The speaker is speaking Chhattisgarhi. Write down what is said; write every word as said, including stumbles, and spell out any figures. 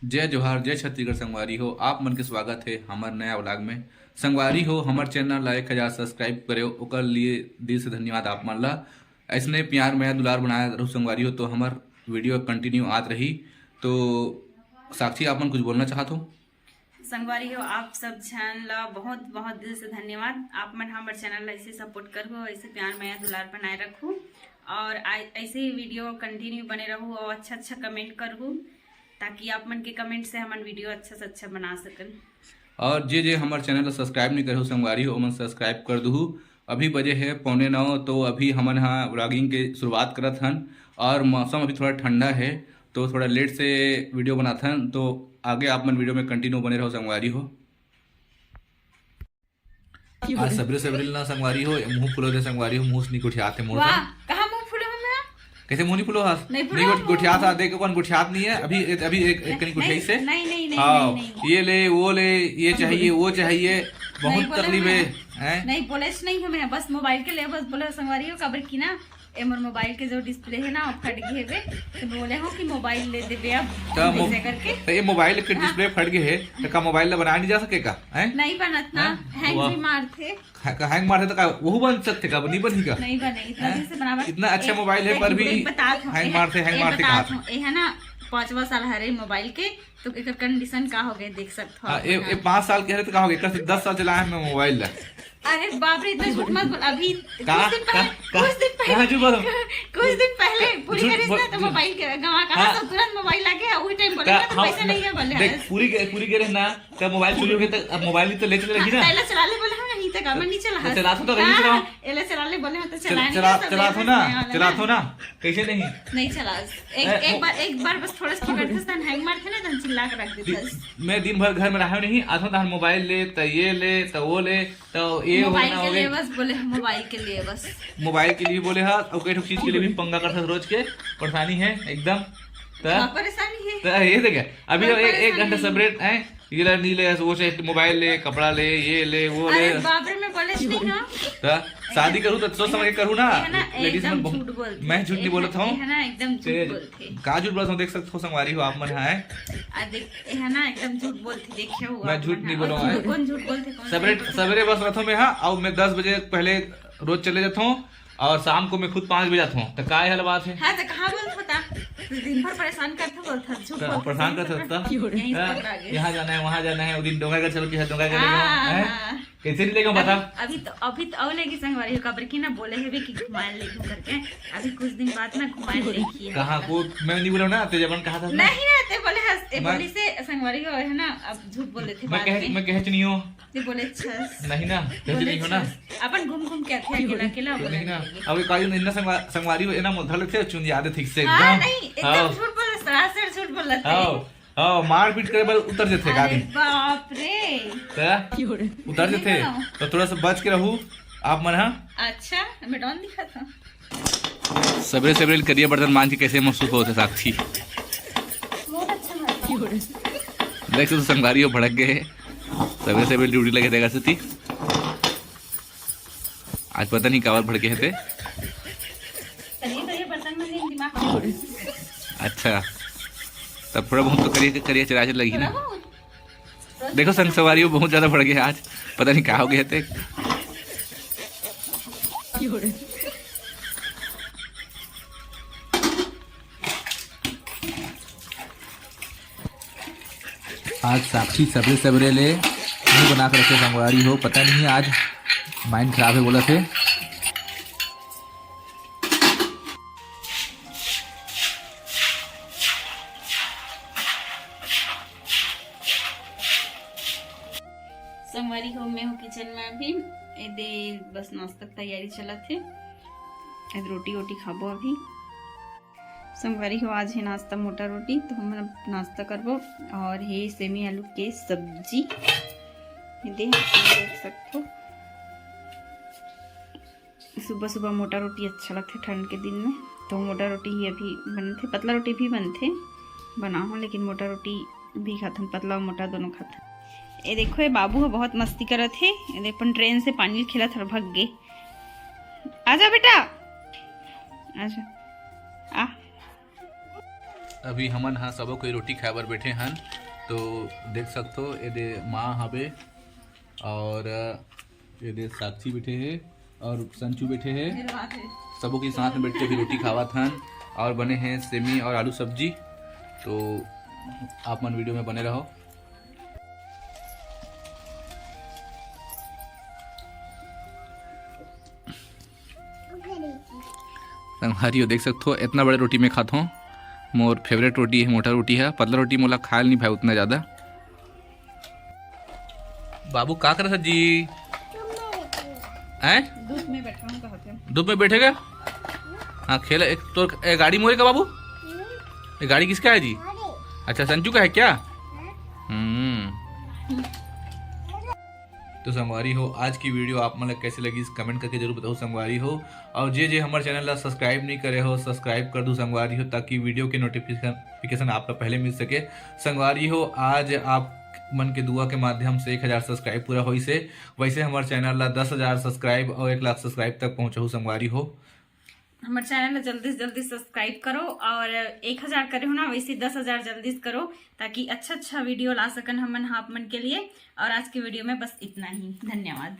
जय जोहार, जय छत्तीसगढ़ संगवारी हो, आप मन के स्वागत हे हमर नया vlog में। संगवारी हो, हमर channel ला एक हजार subscribe करे, ओकर लिए दिल से धन्यवाद आप मन ला। ऐसने प्यार, मया, दुलार बनाए रहू संगवारी हो, तो हमर video continue आत रही। तो साक्षी, आप मन कुछ बोलना चाहत हो? संगवारी हो, आप सब झन ला बहुत, बहुत दिल से धन्यवाद। आप मन हमर channel ला ऐसे support करहू, ऐसे प्यार, मया, दुलार बनाए रखहू और आ-, ऐसे ही video continue बने रहू और अच्छा, अच्छा comment करहू, ताकि आप मन के comment से हमन video अच्छा से अच्छा बना सकन। और जे जे हमर channel ला subscribe नहीं करे हो संगवारी हो, ओमन subscribe कर दुहू। अभी बजे हे पौने नौ, तो अभी हमन हा vlogging के शुरुआत करत हन और मौसम अभी थोड़ा ठंडा है, तो थोड़ा late से video बनाथन। तो आगे आप मन video में continue बने रहो संगवारी हो। आज सबरे सबरे ना संगवारी हो, मुंह फुलो दे संगवारी हो, मुंह से नहीं गोठियात हे मोर वाह, से। कहाँ मुंह फुलो हूँ मैं? कैसे मुंह नहीं फुलो हाथ? नहीं फुलो नहीं, गोठ-, हूँ। गोठियात हाथ देख, कौन गोठियात नहीं है? अभी, अभी एक, एक कनी नहीं, गोठियाई से। नहीं, नहीं, नहीं, हाँ, नहीं, नहीं। ये ले, वो ले, ये नहीं चाहिए, बोले। वो चाहिए, बहुत नहीं बोले तकलीफ है, हमें। हैं? नहीं बोले से नहीं हमें, बस मोबाइल के लिए बस बोले संगवारी हो, काबर की ना ए मोर मोबाइल के जो डिस्प्ले है ना, वो फट गए हवे, तो बोले हो कि मोबाइल ले देबे अब, तो मो-, ऐसे करके। तो ये मोबाइल के हाँ। डिस्प्ले फट गए है, तो का मोबाइल ला बनाया नहीं जा सके का? हैं? नहीं बनत ना, हैं? हैंग वाह। भी मारथे। है-, का हैंग मारथे तो का वहू बन सकथे का? नहीं बनही का? नहीं बने, इतना हैं? दिन से बनावत। इतना अच्छा एक, मोबाइल है, एक, पर भी एक बतात हूँ, हैंग ए, मारथे, हैंग ए मारथे बतात कहा हूँ, ए है ना, पाँचवा साल हरे मोबाइल के, तो एकर कंडीशन का हो गए, देख सकत हो हाँ, आप ए, मन। ए पाँच साल के हरे तो का हो गए, एकर से दस साल चलाए हैं मैं मोबाइल ला। अरे बाप रे, इतना झूठ मत बोल। अभी का? कुछ दिन पहले, का? का? कुछ दिन पहले, कहाँ झूठ बोलो? कुछ दिन पहले पूरी झूठ करिस बोल-, ना, तो मोबाइल के गवा कहा हाँ। सब तुरंत मोबाइल लागे, वही टाइम बोले का? ना, तो हम पैसा नहीं है बोले देख, हस। पूरी के, पूरी करे ना, तब मोबाइल चोरी हो गया, तो अब मोबाइल ही तो ले चले लगी ना। हाँ, एला चला ले बोले हम नहीं, तो काबर नहीं चला तो हस। चला तो, तो नहीं हाँ, चलाओ। एला चला ले बोले हम तो चल-, चला नहीं चला, था, चला सब थो ना, नया वाला चला ना। थो ना, कैसे नहीं? नहीं चला। एक, ए, एक वो बार, एक बार बस थोड़ा सा पकड़ते सन हैंग मारथे ना, तो चिल्ला के रख देते दि-, हस। मैं दिन भर घर में रहा नहीं, आथो तहन मोबाइल ले, त ये ले, त वो ले, त ये हो मोबाइल ना के हो लिए गए। बस बोले, मोबाइल के लिए बस। मोबाइल के लिए बोले हा, और कई ठो चीज के लिए भी पंगा करते रोज के, परेशानी है एकदम। त, हाँ, परेशानी है। त ये देखे, अभी बड़ी तो एक, एक घंटा परेशानी है। सेपरेट है, ये ले, नहीं ले, वो चाहे मोबाइल ले, कपड़ा ले, ये ले, वो अरे ले। बाप रे, मैं बोले नहीं हूँ। त शादी करू तो सोच समझ के करू ना। ये है ना, लेडीज एकदम मन बहुत, झूठ बोलती मैं है। झूठ नहीं ये बोलत है, हूँ। ये है ना, एकदम झूठ ते बोलती है। का झूठ बोलत हूँ, देख सकते हो संगवारी हो आप मन है। आ देख, ये है ना, एकदम झूठ बोलती, देखे हो मैं आप झूठ मन नहीं है। बोलूँ, और मैं कौन झूठ बोलते, कौन सवेरे, झूठ बोलते? सवेरे बस रथों में हाँ, और मैं दस बजे पहले रोज चले जाता हूँ और शाम को मैं खुद पाँच बजे जाता हूँ। तो का ये वाला बात है? हाँ, तो कहाँ बोलत होता? तो दिन भर परेशान करते बोलता, झूठ तो बोलते परेशान हैं। करते होता? यहीं से हाँ? पकड़ा गए। यहाँ जाना है, वहाँ जाना है, वो दिन डोंगरगढ़ चलो, किसी डोंगरगढ़ हाँ, लेके हाँ, हाँ। कैसे नहीं लेके बता? अभी, अभी तो, अभी तो और लेके संगवारी हो, काबर की ना बोले है भी कि घुमाए ले घूम करके। अभी कुछ दिन बाद ना घुमाए लेके है। कहाँ को? मैं नहीं बोला ना, तेज अपन कहा था ना? नहीं ना, ते बोले हंस, ते मैं बोली से संगवारी हो है ना, अब झूठ बोले थे मैं बाद कह, में। मैं कह नहीं हूँ। ते बोले छस। नहीं ना, कह बोले नहीं हो ना। छस। अपन घूम घूम के आते अकेला, अकेला तो बोले नहीं ना। नहीं। अब एक काजू निन्ना संगवा-, संगवारी हो, ए ना मुद्दा लेते चुन याद है ठीक से हाँ, एकदम। नहीं, एकदम हाँ। झूठ बोले, सरासर झूठ बोले थे। हाँ। हाँ, मारपीट करे बर उतर जथे का अरे दिन। बाप रे। त? उतर नहीं जथे। बोला। तो थोड़ा सा बच के रहू आप मन हा। अच्छा, मैं डॉन दिखा था। सबेरे सबेरे करिया बर्तन मांज के कैसे महसूस होथे साक्षी? बहुत अच्छा महसूस। देख तो संगवारी हो भड़क गए हे। सबेरे सबेरे ड्यूटी लगे देगा सती। आज पता नहीं काबर भड़के हे ते। करिया, करिया बर्तन में नहीं दिमाग। अच्छा, तब थोड़ा बहुत तो करिया, करिया चला लगी ना। थोड़ा बहुत। देखो संग सवारी हो बहुत ज्यादा भड़के हे आज, पता नहीं का हो गया ते। आज साक्षी सबेरे सबेरे ले मुंह बना के रखे संगवारी हो, पता नहीं आज माइंड खराब है बोला थे। संगवारी हो, मैं हूँ किचन में अभी। ए दे बस नाश्ता के तैयारी चलत हे। ए दे रोटी वोटी खाबो अभी। संगवारी हो, आज हे नाश्ता मोटा रोटी, तो हम अब नाश्ता करबो। और हे सेमी आलू के सब्जी, ये दे, देख सकथो। सुबह सुबह मोटा रोटी अच्छा लगथे ठंड के दिन में, तो मोटा रोटी ही अभी बनथे, पतला रोटी भी बनथे, बनाहूँ, लेकिन मोटा रोटी भी खाथन, पतला और मोटा दोनों खाथन। ये देखो, ये बाबू ह बहुत मस्ती करत हे, ये दे अपन ट्रेन से पानी खेलत हर भग गे। आजा बेटा, आजा, आ। अभी हमन ह सबो कोई रोटी खाए बर बैठे हन, तो देख सकथो, एदे माँ हवे और एदे साक्षी बैठे हे और संचू बैठे हे। सबो के साथ में बैठ के भी रोटी खावत हन और बने हैं सेमी और आलू सब्जी। तो आप मन वीडियो में बने रहो। संगवारी हो, देख सकथो, इतना बड़े रोटी में खाथो। मोर फेवरेट रोटी है, मोटा रोटी है। पतला रोटी मोला खायल नहीं भाई उतना ज्यादा। बाबू का करत जी? हैं? धूप में बैठा हूँ, कहा थे। धूप में बैठेगा? हाँ, खेला। एक तो ए, गाड़ी मोरे का बाबू? ये गाड़ी किसका है जी? अच्छा, संजू का है क्या? हम्म। तो संगवारी हो, आज की वीडियो आप मन ला कैसे लगी, कमेंट करके जरूर बताओ संगवारी हो। और जे जे हमारे चैनल ला सब्सक्राइब नहीं करे हो, सब्सक्राइब कर दो संगवारी हो, ताकि वीडियो के नोटिफिकेशन आप ला पहले मिल सके। संगवारी हो, आज आप मन के दुआ के माध्यम से एक हज़ार सब्सक्राइब पूरा होइस हे। वैसे हमारे चैनल ला दस हज़ार सब्सक्राइब और एक लाख सब्सक्राइब तक पहुँचहू संगवारी हो। हमारे चैनल ला जल्दी से जल्दी सब्सक्राइब करो और एक हज़ार करे हो ना, वैसे दस हज़ार जल्दी से करो, ताकि अच्छा अच्छा वीडियो ला सकन हमन आप मन के लिए। और आज की वीडियो में बस इतना ही। धन्यवाद।